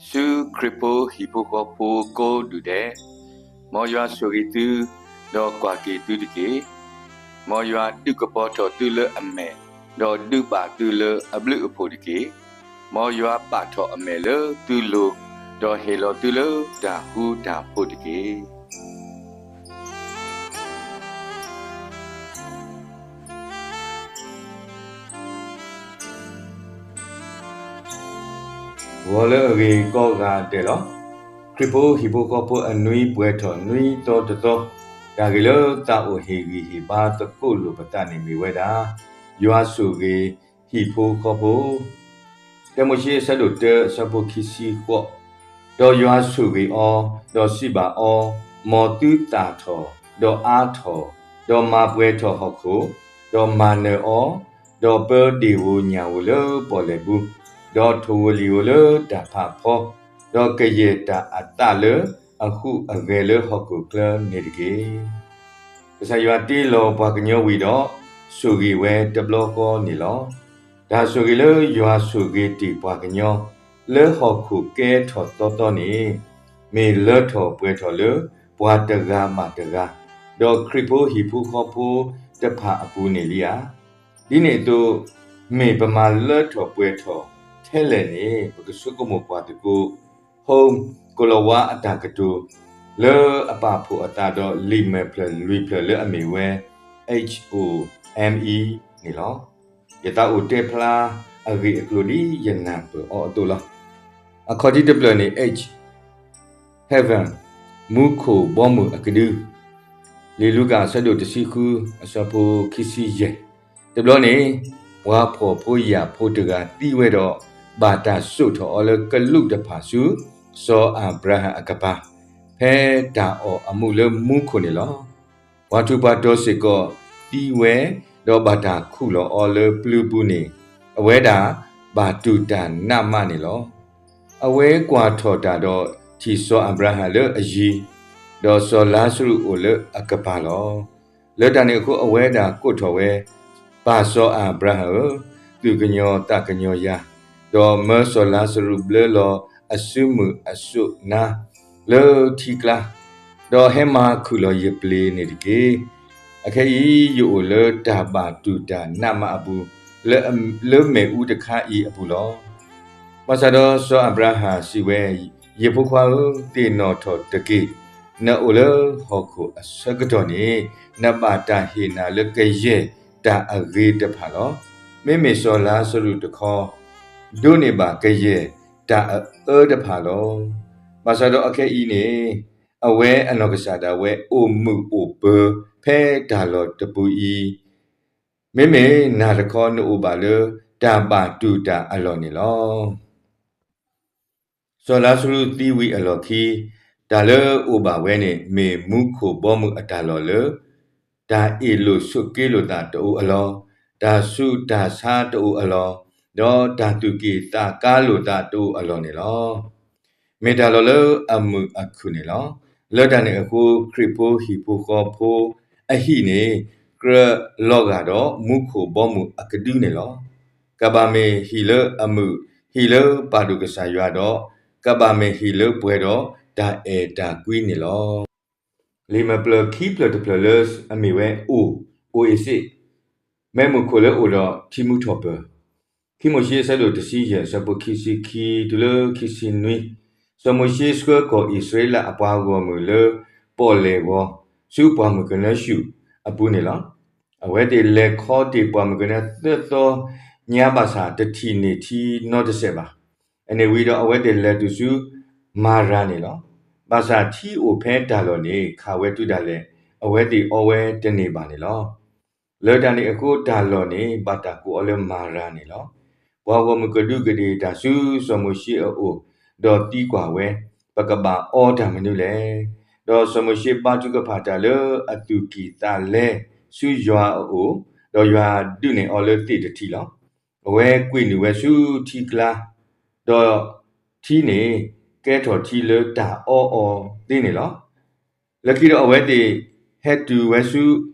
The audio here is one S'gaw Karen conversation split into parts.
ဆူခရံာ်ဖိဟံၣ်ဖိဃီဖိကိးဒူၣ်ဒဲး, မ်ယွၤဆိၣ်ဂ့ၤသု, ဒီးကွၢ်က့ၤသုတက့ၢ်. မ်ယွၤဒုးကပီၤထီၣ်သုလၢအမဲာ်, ဒီးဒုးဘၣ်သုလၢအဘျုးအဖှိၣ်တက့ၢ်. မ်ယွၤပာ်ထီၣ်အမဲာ်လၢသုလိၤ, ဒီးဟ့ၣ်လီၤသုလၢတၢ်ဃူတၢ်ဖိးတက့ၢ်. ဂီၤလၢအဂ့ၤကိးဂၤဒဲးလီၤ. ခရံာ်ဖိဟံၣ်ဖိဃီဖိအနွံပှဲၤထီၣ်နွံသီတသီ, တၢ်ဂ့ၢ်လၢသးအိၣ်ဟ့ၣ်ဂံၢ်ဟ့ၣ်ဘါသကိးလိာ်ပသးန့ၣ်မ့ၢ်ဝဲဒၣ်, ယွၤဆိၣ်ဂ့ၤဟံၣ်ဖိဃီဖိ တၢမိၤၡ့အဆၢဒိၣ်တၢအဆၢဖိခံဆံဃိး, ဒီးယွၤဆိၣ်ဂ့ၤအီၤ, ဒီးစံးဘၣ်အီၤ, မ်သုသၣ်ထီၣ်, ဒီးအါထီၣ်, ဒီးမၤပှဲၤထီၣ်ဟီၣ်ခိၣ်, ဒီးမၤနၢၤအီၤ, ဒီးပၢဒ့ၣ်ဧိၤညၣ်ဧိၤလၢပီၣ်လဲၣ်ပူၤ, ဒီးထိၣ်ဧိၤလံၣ်ဧိၤလၢတၢ်ဖးဖီ, ဒီးကယဲၢ်တၢ်အသးလၢအဃုအဂဲၤလၢဟီၣ်ခိၣ်ချၢန့ၣ်တက့ၢ်. ကစၢ်ယွၤတ့လီၤပှၤကညီဝံၤဒီး, ဆိၣ်ဂ့ၤဝဲတဘျီဃီန့ၣ်လီၤ. တၢ်ဆိၣ်ဂ့ၤလၢယွၤဆိၣ်ဂ့ၤတ့ၢ်ပှၤကညီ, လၢဟီၣ်ခိၣ်ကဲထီၣ်သီသီန့ၣ်, မ့ၢ်လၢထီၣ်ပှဲၤထီၣ်လၢပှၤတဂၤဘၣ်တဂၤ, ဒီးခရံာ်ဖိဟံၣ်ဖိဃီဖိတဖၣ်အပူၤန့ၣ်လံဧါ. ဒ်န့ၣ်အသိး, မ့ၢ်ပမၤလၢထီၣ်ပှဲၤထီၣ်ထဲလဲၣ်န့ၣ် ပကဆိကမိၣ်ကွၢ်သကိး Home ကိၤလၤဝါအတၢ်ကတိၤ လၢအပာ်ဖှိၣ်အသးဒီးလံာ်မဲာ်ဖျၢၣ်လွံၢ်ဖျၢၣ်လၢအမ့ၢ်ဝဲ H O M E န့ၣ်လီၤ. ယသးအိၣ်တဲဖျါအဂ့ၢ်အကျိၤဒ်ယနၢ်ပၢၢ်အီၤအသိးလီၤ. အခီၣ်ထံးတဖျၢၣ်န့ၣ် H, Heaven, မူခိၣ်ဘီမုၢ်အကဒု, လံာ်လူၤကၣ်အဆၢဒိၣ်တဆံဃု အဆၢဖိခံဆံယဲၢ်, တဘျီန့ၣ် ပှၤဖှီၣ်ဖိယာ်ဖိတဂၤသံဝဲဒီး ဘၣ်တၢ်စိာ်ထီၣ်အီၤလၢကလူးတဖၣ်ဆူ စီၤအၤဘြၤဟၣ်အကပၤ, ဖဲတၢ်အီၣ်အမူးလၢမူခိၣ်န့ၣ်လီၤ. ပှၤထူးပှၤတီၤစ့ၢ်ကီးသံဝဲ, ဒီးဘၣ်တၢ်ခူၣ်လီၤအီၤလၢပျုၤပူၤန့ၣ်, အဝဲဒၣ်ဘၣ်တူၢ်တၢ်နးမးန့ၣ်လီၤ. အဝဲကွၢ်ထီၣ်တၢ်ဒီးထံၣ်စီၤအၤဘြၤဟၣ်လၢအယံၤ, ဒီးစီၤလါစရူးအိၣ်လၢအကပၤလီၤ. လၢတၢ်န့ၣ်အဃိအဝဲဒၣ်ကိးထီၣ်ဝဲ, ပၢ်စီၤအၤဘြၤဟၣ်ဧၢ, သူၣ်ကညီၤသးကညီၤယၤ, ဒီးမၢစီၤလါစရူးဘျၢလီၤအစုမုၢ်အစိးနါ လၢထံကျါ, ဒီးဟဲမၤခူၣ်လီၤယပျ့ၤန့ၣ်တက့ၢ်. အခဲအံၤယအိၣ်လၢတၢ်ဘၣ်တူၢ်တၢ်နးမးအပူၤ, လၢမ့ၣ်အူတခါအံၤအပူၤလီၤ. ဘၣ်ဆၣ်ဒီးစီၤအၤဘြၤဟၣ်စံးဝဲ, ယဖိခွါဧၢ, သ့ၣ်နီၣ်ထီၣ်တက့ၢ်. နအိၣ်လၢဟီၣ်ခိၣ်အဆၢကတီၢ်န့ၣ်, နဘၣ်တၢ်ဟ့ၣ်နၤလၢကယဲၢ်တၢ်အဂ့ၤတဖၣ်လီၤ. မ့မ့ၢ်စီၤလါစရူးတခီ, ဒိးန့ၢ်ဘၣ်ကယဲၢ်တၢ်အအၢတဖၣ်လီၤ. ဘၣ်ဆၣ်ဒီးအခဲအံၤန့ၣ်, အဝဲအနီၢ်ကစၢ်ဒၣ်ဝဲအိၣ်မုာ်အိၣ်ပၢၤဖဲတၢ်လီၢ်တပူၤအံၤ, မ့မ့ၢ်နၤတခီနအိၣ်ဘၣ်လၢတၢ်ဘၣ်တူၢ်တၢ်အလီၢ်န့ၣ်လီၤ. စီၤလါစရူးသံဝံၤအလီၢ်ခံ, တၢ်လၢအိၣ်ဘၣ်ဝဲန့ၣ် မ့ၢ်မူခိၣ်ဘီမုၢ်အတၢ်လီၢ်လၢ တၢ်အ့ၣ်လိာ်ဆိးက့လိာ်သးတအိၣ်အလီၢ်, တၢ်ဆူးတၢ်ဆါတအိၣ်အလီၢ်, ဒီးတၢ်သူၣ်က့ၣ်သးကါလိာ်သးတအိၣ်အလီၢ်န့ၣ်လီၤ. မ့ၢ်တၢ်လီၢ်လၢအမုာ်အခုၣ်န့ၣ်လီၤ. လၢတၢ်န့ၣ်အဃိ ခရံာ်ဖိဟံၣ်ဖိဃီဖိအဟံၣ်န့ၣ် ကြၢးလီၤဂာ်ဒီးမူခိၣ်ဘီမုၢ်အကဒုန့ၣ်လီၤ. ကဘၣ်မ့ၢ်ဟံၣ်လၢအမုာ်, ဟံၣ်လၢပာ်ဒိၣ်ကစၢ်ယွၤဒီး, ကဘၣ်မ့ၢ်ဟံၣ်လၢပှဲၤဒီးတၢ်အဲၣ်တၢ်ကွံန့ၣ်လီၤ. လံာ်မဲာ်ဖျၢၣ်ခံဖျၢၣ်တဖျၢၣ်လၢအမ့ၢ်ဝဲအိၣ်, အိၣ်အ့ၤစ့း, မ့ၢ်မုၢ်ခိၣ်လၢအိၣ်ဒီးထံမူထီၣ်ပၢၢ်, ခံမိၤၡ့အဆၢဒိၣ်တဆံယဲၢ် အဆၢဖိခံဆံခံတုၤလၢခံဆံနွံ, စီၤမိၤၡ့ဆှၢကီၢ်အံၣ်စရ့လးအပှၤဂီၢ်မုၢ်လၢပီၣ်လဲၣ်ဂီၤ ဆူပှၢ်မုၢ်ကနၢဆူၣ်အပူၤန့ၣ်လီၤ. အဝဲသ့ၣ်လဲၤခီတ့ၢ်ပှၢ်မုၢ်ကနၢသၢသီညါဘၣ်ဆၣ် တထံၣ်န့ၢ်ထံနီတစဲးဘၣ်. အန့ၣ်ဝံၤဒီးအဝဲသ့ၣ်လဲၤတုၤဆူမၤရၤန့ၣ်လီၤ. ဘၣ်ဆၣ်ထံအိၣ်ဖဲတၢ်လီၢ်န့ၣ် ခးဝဲတုၤဒၣ်လဲာ် အဝဲသ့ၣ်အီဝဲတန့ၢ်ဘၣ်န့ၣ်လီၤ. လၢတၢ်န့ၣ်အဃိတၢ်လီၢ်န့ၣ် ဘၣ်တၢ်ကိးအီၤလၢမၤရၤန့ၣ်လီၤ. ပှၤဂီၢ်မုၢ်ကဒူးကဒ့ၣ်တၢ်ဆူစီၤမိၤၡ့အအိၣ်, ဒီးသံကွၢ်ဝဲ, ပကဘၣ်အီတၢ်မနုၤလဲၣ်. ဒီးစီၤမိၤၡ့ဘါထုကဖၣ်တၢ်လၢအသူၣ်ကံၢ်သးလဲဆူယွၤအအိၣ်, ဒီးယွၤဒုးနဲၣ်အီၤလၢသ့ၣ်တထံၣ်လီၤ. အဝဲကွံာ်နုာ်ဝဲဆူထံကျါ, ဒီးထံန့ၣ်ကဲထီၣ်ထံလၢတၢ်အီအီၤသ့န့ၣ်လီၤ. လၢခံဒီးအဝဲသ့ၣ်ဟဲတုၤဝဲဆူ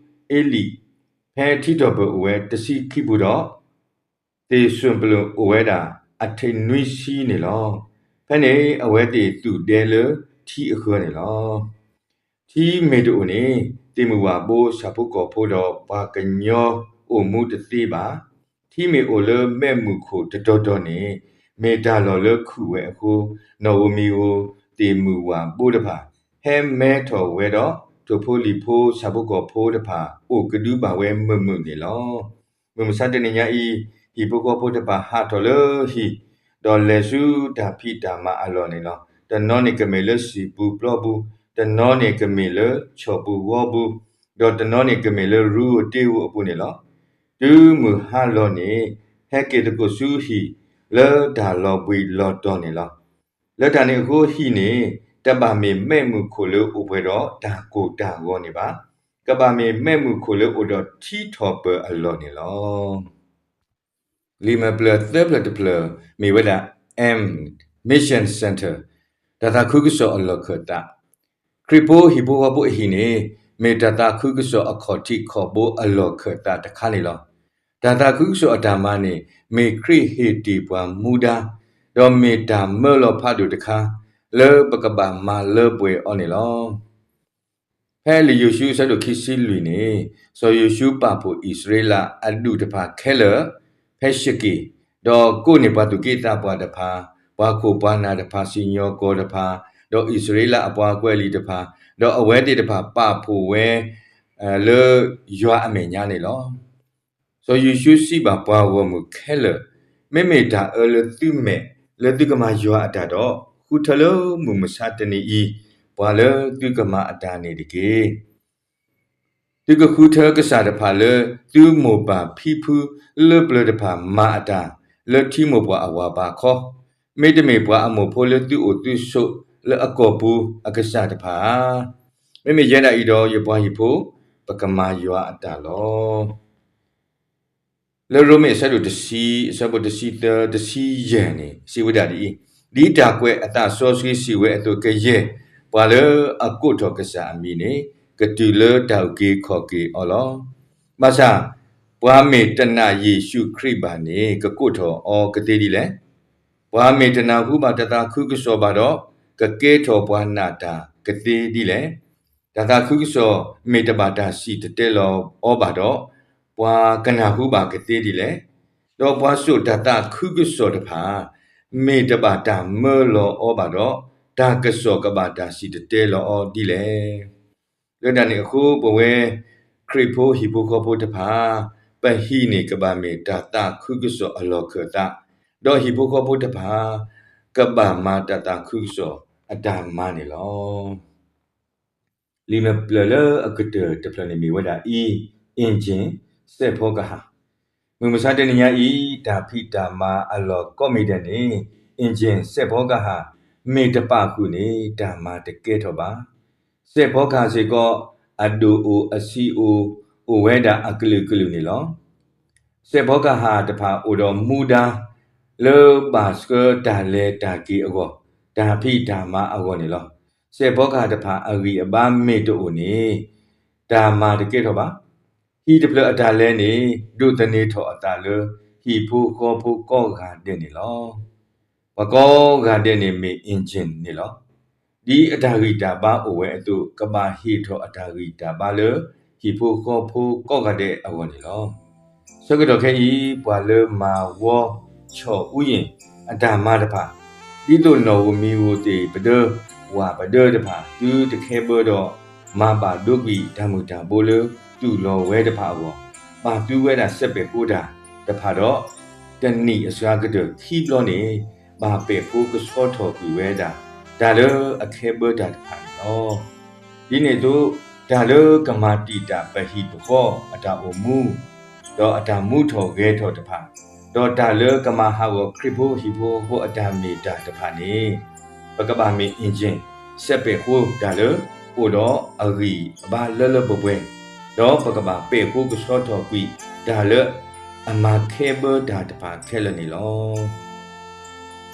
အ့လံၣ်, ဖဲထံထီၣ်ပၢၢ်အိၣ်ဝဲတဆံခံပူၤဒီး, သ့ၣ်စိၣ်ပလိၣ်အိၣ်ဝဲဒၣ်အထံးနွံဆံန့ၣ်လီၤ. ဖဲန့ၣ်အဝဲသ့ၣ်သူၣ်ဒဲလၢထံအဃၢၤန့ၣ်လီၤ. ထံမ့ၢ်တအိၣ်န့ၣ် သ့ၣ်မုၢ်ဝၣ်ဘိ ဆၣ်ဖိကီၢ်ဖိ ဒီးပှၤကညီအိၣ်မူတသ့ဘၣ်. ထံမ့ၢ်အိၣ်လၢမဲးမုၢ်ခိၣ်တတီၤတီၤန့ၣ် မ့ၢ်တၢ်လီၢ်လၢခုၣ်ဝဲအဃိ, နီၣ်ဧိၤမံၤဧိၤ သ့ၣ်မုၢ်ဝၣ်ဘိတဖၣ် ဟဲမဲထီၣ်ဝဲဒီး ထိၣ်ဖိလံၣ်ဖိ ဆၣ်ဖိကီၢ်ဖိတဖၣ် အိၣ်ကဒုဘၣ်ဝဲမုာ်မုာ်န့ၣ်လီၤ. မုၢ်မဆါတနံၤညါအံၤ ဟံၣ်ဖိဃီဖိတဖၣ်ဟးထီၣ်လၢဟံၣ်, ဒီးလဲၤဆူတၢ်ဖံးတၢ်မၤအလီၢ်န့ၣ်လီၤ. တနီၤန့ၣ်ကမ့ၢ်လၢစံာ်ပူၤပျီပူၤ, တနီၤန့ၣ်ကမ့ၢ်လၢဆီၣ်ပူၤဂီၤပူၤ, ဒီးတနီၤန့ၣ်ကမ့ၢ်လၢရူဧိၤတ့ဧိၤအပူၤန့ၣ်လီၤ. တုၤမုၢ်ဟါလီၤန့ၣ် ဟဲက့ၤသကိးဆူဟံၣ်လၢတၢ်လီၤဘှံးလီၤတီၤန့ၣ်လီၤ. လၢတၢ်န့ၣ်အဃိဟံၣ်န့ၣ် တဘၣ်မ့ၢ်မဲးမုၢ်ခိၣ်လၢအိၣ်ပှဲၤဒီးတၢ်ကိၢ်တၢ်ဂီၤန့ၣ်ဘၣ်. ကဘၣ်မ့ၢ်မဲးမုၢ်ခိၣ်လၢအိၣ်ဒီးထံထီၣ်ပၢၤအလီၢ်န့ၣ်လီၤ. လံာ်မဲာ်ဖျၢၣ်သၢဖျၢၣ်တဖျၢၣ် မ့ၢ်ဝဲဒၣ် M Mission Center တၢ်သးခုကစီၣ်အလီၢ်ခၢၣ်သး. ခရံာ်ဖိဟံၣ်ဖိဃီဖိအဟံၣ်န့ၣ် မ့ၢ်တၢ်သးခုကစီၣ်အခီၣ်ထံးခီၣ်ဘိအလီၢ်ခၢၣ်သးတခါန့ၣ်လီၤ. တၢ်သးခုကစီၣ်အတၢ်မၤန့ၣ် မ့ၢ်ခရံာ်ဟ့ၣ်တ့ၢ်ပှၤမူဒါ, ဒီးမ့ၢ်တၢ်မၢလီၤဖးဒိၣ်တခါ လၢပကဘၣ်မၤလၢပှဲၤအီၤန့ၣ်လီၤ. ဖဲလံာ်ယိၤၡူအဆၢဒိၣ်ခံဆံလွံၢ်န့ၣ် စီၤယိၤၡူပာ်ဖှိၣ်အံၣ်စရ့လးအဒူၣ်တဖၣ်ခဲလၢာ် ဖဲၡက့ၣ်, ဒီးကိးန့ၢ်ပှၤသူၣ်က့သးပှၢ်တဖၣ်, ပှၤခိၣ်ပှၤနၢ်တဖၣ်, စံၣ်ညီၣ်ကွီၢ်တဖၣ်, ဒီးအံၣ်စရ့လးအပှၤကွဲးလံာ်တဖၣ်, ဒီးအဝဲသ့ၣ်တဖၣ်ပာ်ဖှိၣ်ဝဲ လၢယွၤအမဲာ်ညါန့ၣ်လီၤ. စီၤယိၤၡူစံးဘၣ်ပှၤဂီၢ်မုၢ်ခဲလၢာ်, မ့မ့ၢ်တၢ်အၢလၢသုမဲာ်လၢသုကမၤယွၤအတၢ်ဒီး, ဃုထၢလၢမုၢ်မဆါတနံၤအံၤ ပှၤလၢသုကမၤအတၢ်န့ၣ်တက့ၢ်. သုကဃုထၢကစၢ်တဖၣ်လၢသုမိၢ်ပၢ်ဖံဖုလၢပျၢၤတဖၣ်မၤအတၢ်လၢထံမိၢ်ပှၢ်အဝၤဘးခီ, မ့တမ့ၢ်ပှၤအမိၢ်ဖိလၢသုအိၣ်သုဆိးလၢအကီၢ်ပူၤအကစၢ်တဖၣ်ဧါ. မ့မ့ၢ်ယဲဒၣ်အံၤဒီး ယပှၤဟံၣ်ဖိ ပကမၤယွၤအတၢ်လီၤ. လၢရိမ့ၤအဆၢဒိၣ်တဆံ အဆၢဖိတဆံသၢ တဆံယဲၢ်န့ၣ် စံးဝဲဒၣ်ဒ်အံၤ, ဒ်တၢ်ကွဲးအသးစီဆှံစံးဝဲအသိး, ကယဲၢ်ပှၤလၢအကိးထီၣ်ကစၢ်အမံၤန့ၣ် ကတုၤလၢတၢ်အုၣ်က့ၤခီၣ်က့ၤအီၤလီၤ. ဘၣ်ဆၣ် ပှၤမ့ၢ်တနာ်ယ့ၣ်ၡူးခရံာ်ဘၣ်န့ၣ် ကကိးထီၣ်အီၤကသ့ဒ်လဲၣ်. ပှၤမ့ၢ်တနၢ်ဟူဘၣ်တၢ်သးခုကစီၣ်ဘၣ်ဒီး ကကဲထီၣ်ပှၤနာ်တၢ်ကသ့ဒ်လဲၣ်. တၢ်သးခုကစီၣ်မ့ၢ်တဘၣ်တၢ်စံၣ်တဲၤတဲလီၤအီၤဘၣ်ဒီး ပှၤကနၢ်ဟူဘၣ်ကသ့ဒ်လဲၣ်. ဒီးပှၤစိာ်တၢ်သးခုကစီၣ်တဖၣ် မ့ၢ်တဘၣ်တၢ်မၢလီၤအီၤဘၣ်ဒီး တၢ်ကစီၣ်ကဘၣ်တၢ်စံၣ်တဲၤတဲလီၤအီၤဒ်လဲၣ်. လၢတၢ်န့ၣ်အဃိ ပဝဲခရံာ်ဖိဟံၣ်ဖိဃီဖိတဖၣ် ပဟံၣ်န့ၣ်ကဘၣ်မ့ၢ်တၢ်သးခုကစီၣ်အလီၢ်ခၢၣ်သး, ဒီးဟံၣ်ဖိဃီဖိတဖၣ် ကဘၣ်မၤတၢ်သးခုကစီၣ်အတၢ်မၤန့ၣ်လီၤ. လံာ်မဲာ်ဖျၢၣ်လၢအကတၢၢ်တဖျၢၣ်န့ၣ်မ့ၢ်ဝဲဒၣ် E engine စဲးဖီကဟၣ်. မုၢ်မဆါတနံၤညါအံၤ တၢ်ဖံးတၢ်မၤအလီၢ်ကိးမံၤဒဲးန့ၣ် engine စဲးဖီကဟၣ် မ့ၢ်တပာ်ဃုာ်န့ၣ် တၢ်မၤတကဲထီၣ်ဘၣ်. စဲးဖီကဟၣ်စ့ၢ်ကီး အဒိၣ်အိၣ်အဆံးအိၣ် အိၣ်ဝဲဒၣ်အကလုာ်ကလုာ်န့ၣ်လီၤ. စဲးဖီကဟၣ်တဖၣ်အိၣ်ဒီးမူဒါ လၢဘၣ်ဆှၢတၢ်လဲၤတၢ်က့ၤအဂီၢ်, တၢ်ဖံးတၢ်မၤအဂီၢ်န့ၣ်လီၤ. စဲးဖီကဟၣ်တဖၣ်အဂံၢ်အဘါမ့ၢ်တအိၣ်န့ၣ် တၢ်မၤတကဲထီၣ်ဘၣ်. ဟံၣ်တဖျၢၣ်အတၢ်လဲၤန့ၣ် ဒိးသန့ၤထီၣ်အသးလၢ ဟံၣ်ဖိဃီဖိကိးဂၤဒဲးန့ၣ်လီၤ. ပှၤကိးဂၤဒဲးန့ၣ်မ့ၢ် engine န့ၣ်လီၤ. ဒ်အတၢ်ဂံၢ်တၢ်ဘါအိၣ်ဝဲအသိး ကဘၣ်ဟ့ၣ်ထီၣ်အတၢ်ဂံၢ်တၢ်ဘါလၢ ဟံၣ်ဖိဃီဖိကိးဂၤဒဲးအဂီၢ်န့ၣ်လီၤ. ဆၢကတီၢ်ခဲအံၤ ပှၤလၢမၤဝီဆီၣ်အူယ့ၣ်အတၢ်မၤတဖၣ်, ဒ်သိးနီၣ်ဧိၤမံၤဧိၤသ့ၣ်ပဒၢ ဝၣ်ပဒၢတဖၣ် သုတခဲဘၢဒီး မၤဘၣ်ဒိကွံာ်တၢ်မုၢ်တၢ်ဘိလၢသူၣ်လီၤဝဲတဖၣ်အဂီၢ်, ပာ်သုဝဲဒၣ်စဲးပဲာ်ဖိတၢ်တဖၣ်ဒီး တနံၣ်အစှၤကတၢၢ်ခံဘျီန့ၣ် ဘၣ်ပဲာ်ဖိကဆှီထီၣ်ကွံာ်ဝဲဒၣ် တၢ်လၢအခဲဘၢတၢ်တဖၣ်န့ၣ်လီၤ. ဒ်န့ၣ်အသိး တၢ်လၢကမၤတံာ်တာ်ပဟံၣ်ပဃီအတၢ်အိၣ်မူ, ဒီးအတၢ်မူထီၣ်ဂဲၤထီၣ်တဖၣ်, ဒီးတၢ်လၢကမၤဟးဂီၤခရံာ်ဖိဟံၣ်ဖိဃီဖိအတၢ်မ့ၢ်တၢ်တဖၣ်န့ၣ် ပကဘၣ်မ့ၢ် engine စဲးပဲာ်ဖိတၢ်လၢအိၣ်ဒီးအဂံၢ်အဘါလၢလၢပှဲၤပှဲၤ, ဒီးပကဘၣ်ပဲာ်ဖိကဆှီထီၣ်ကွံာ် တၢ်လၢအမၤခဲဘၢတၢ်တဖၣ်ခဲလၢာ်န့ၣ်လီၤ.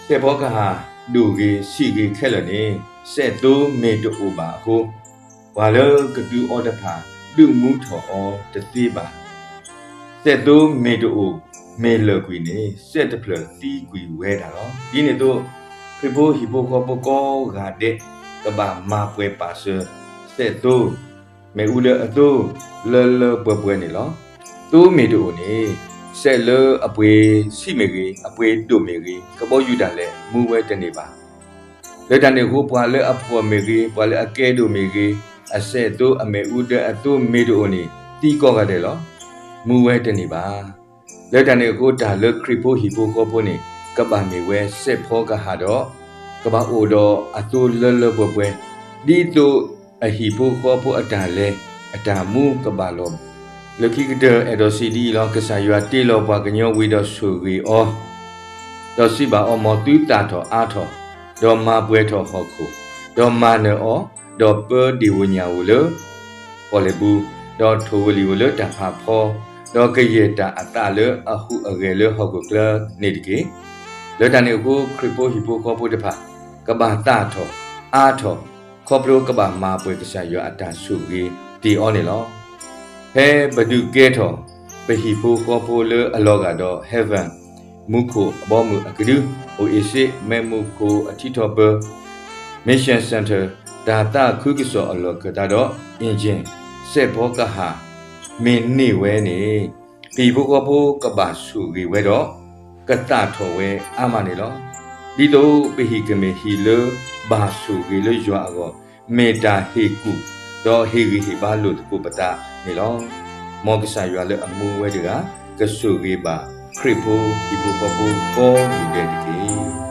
စဲးဖီကဟၣ်ဒိၣ်ဂ့ၤဆံးဂ့ၤခဲလၢာ်န့ၣ် စဲးသိမ့ၢ်တအိၣ်ဘၣ်အဃိ, ပှၤလၢကသူအီၤတဖၣ် ဒုးမူထီၣ်အီၤတသ့ဘၣ်. စဲးသိမ့ၢ်တအိၣ်မ့ၢ်လၢာ်ကွံာ်န့ၣ် စဲးတဖျၢၣ်သံကွံာ်ဝဲဒၣ်လီၤ. ဒ်န့ၣ်အသိး ခရံာ်ဖိဟံၣ်ဖိဃီဖိကိးဂၤဒဲး ကဘၣ်မၤပှဲၤပာ်စၢၤ စဲးသိ မ့ၣ်အူဒၢအသိ လၢလၢပှဲၤပှဲၤန့ၣ်လီၤ. သိမ့ၢ်တအိၣ်န့ၣ် စဲးလၢအပှ့ၤဆံးမ့ၢ်ဂ့ၤ, အပှ့ၤဒိၣ်မ့ၢ်ဂ့ၤ, ကဘီယူၤဒၣ်လဲာ် မူဝဲတန့ၢ်ဘၣ်. လၢတၢ်န့ၣ်အဃိ ပှၤလၢအဖှီၣ်မ့ၢ်ဂ့ၤ, ပှၤလၢအကဲဒိၣ်မ့ၢ်ဂ့ၤ, အစဲးသိအမ့ၣ်အူဒၢအသိမ့ၢ်တအိၣ်န့ၣ် သံကိးဂၤဒဲးလီၤ. မူဝဲတန့ၢ်ဘၣ်. လၢတၢ်န့ၣ်အဃိ တၢ်လၢခရံာ်ဖိဟံၣ်ဖိဃီဖိန့ၣ် ကဘၣ်မ့ၢ်ဝဲစဲးဖီကဟၣ်ဒီး ကဘၣ်အိၣ်ဒီးအသိလၢလၢပှဲၤပှဲၤ, ဒ်သိးအဟံၣ်ဖိဃီဖိအတၢ်လဲၤအတၢ်မူကဘၣ်လီၤ. လၢခံကတၢၢ် အဲၣ်ဒိးစံးဒ်အံၤလီၤ. ကစၢ်ယွၤတ့လီၤပှၤကညီဝံၤဒီးဆိၣ်ဂ့ၤအီၤ, ဒီးစံးဘၣ်အီၤ, မ်သုသၣ်ထီၣ်အါထီၣ်, ဒီးမၤပှဲၤထီၣ်ဟီၣ်ခိၣ်, ဒီးမၤနၢၤအီၤ, ဒီးပၢဒံၣ်ဝညၣ်ဧိၤလၢပီၣ်လဲၣ်ပူၤ, ဒီးထိၣ်ဝဲလံၤဧိၤလၢတၢ်ဖးဖီ, ဒီးကယဲၢ်တၢ်အသးလၢအဟူးအဂဲၤလၢဟီၣ်ခိၣ်ချၢန့ၣ်တက့ၢ်. လၢတၢ်န့ၣ်အဃိ ခရံာ်ဖိဟံၣ်ဖိဃီဖိတဖၣ် ကဘၣ်သၣ်ထီၣ်အါထီၣ် ခီဖျိကဘၣ်မၤပှဲၤကစၢ်ယွၤအတၢ်ဆိၣ်ဂ့ၤတ့ၢ်အီၤန့ၣ်လီၤ. ဖဲပဒုးကဲထီၣ် ပဟံၣ်ဖိဃီဖိလၢအလီၤဂာ်ဒီး Heaven မူခိၣ်အဘီအမုၢ်အကဒု, Oasis မ့ၢ်မူခိၣ်အထံထီၣ်ပၢ, Mission Centre တၢ်သးခုကစီၣ်အလီၢ်ခၢၣ်သးဒီး Engine စဲးဖီကဟၣ် မ့ၢ်န့ၢ်ဝဲန့ၣ် ပဟံၣ်ဖိဃီဖိကဘၣ်ဆိၣ်ဂ့ၤဝဲဒီး ကသၣ်ထီၣ်ဝဲအါမးန့ၣ်လီၤ. ဒ်သိးပဟံၣ်ကမ့ၢ်ဟံၣ်လၢဘၣ်ဆိၣ်ဂ့ၤလၢယွၤအဂီၢ်, မ့ၢ်တၢ်ဟ့ၣ်ကူၣ် ဒီးဟ့ၣ်ဂံၢ်ဟ့ၣ်ဘါလိာ်သကိးပသးန့ၣ်လီၤ. မ်ကစၢ်ယွၤလၢအမူဝဲတဂၤ ကဆိၣ်ဂ့ၤဘၣ်ခရံာ်ဖိဟံၣ်ဖိဃီဖိကိးဂၤဒဲးတက့ၢ်.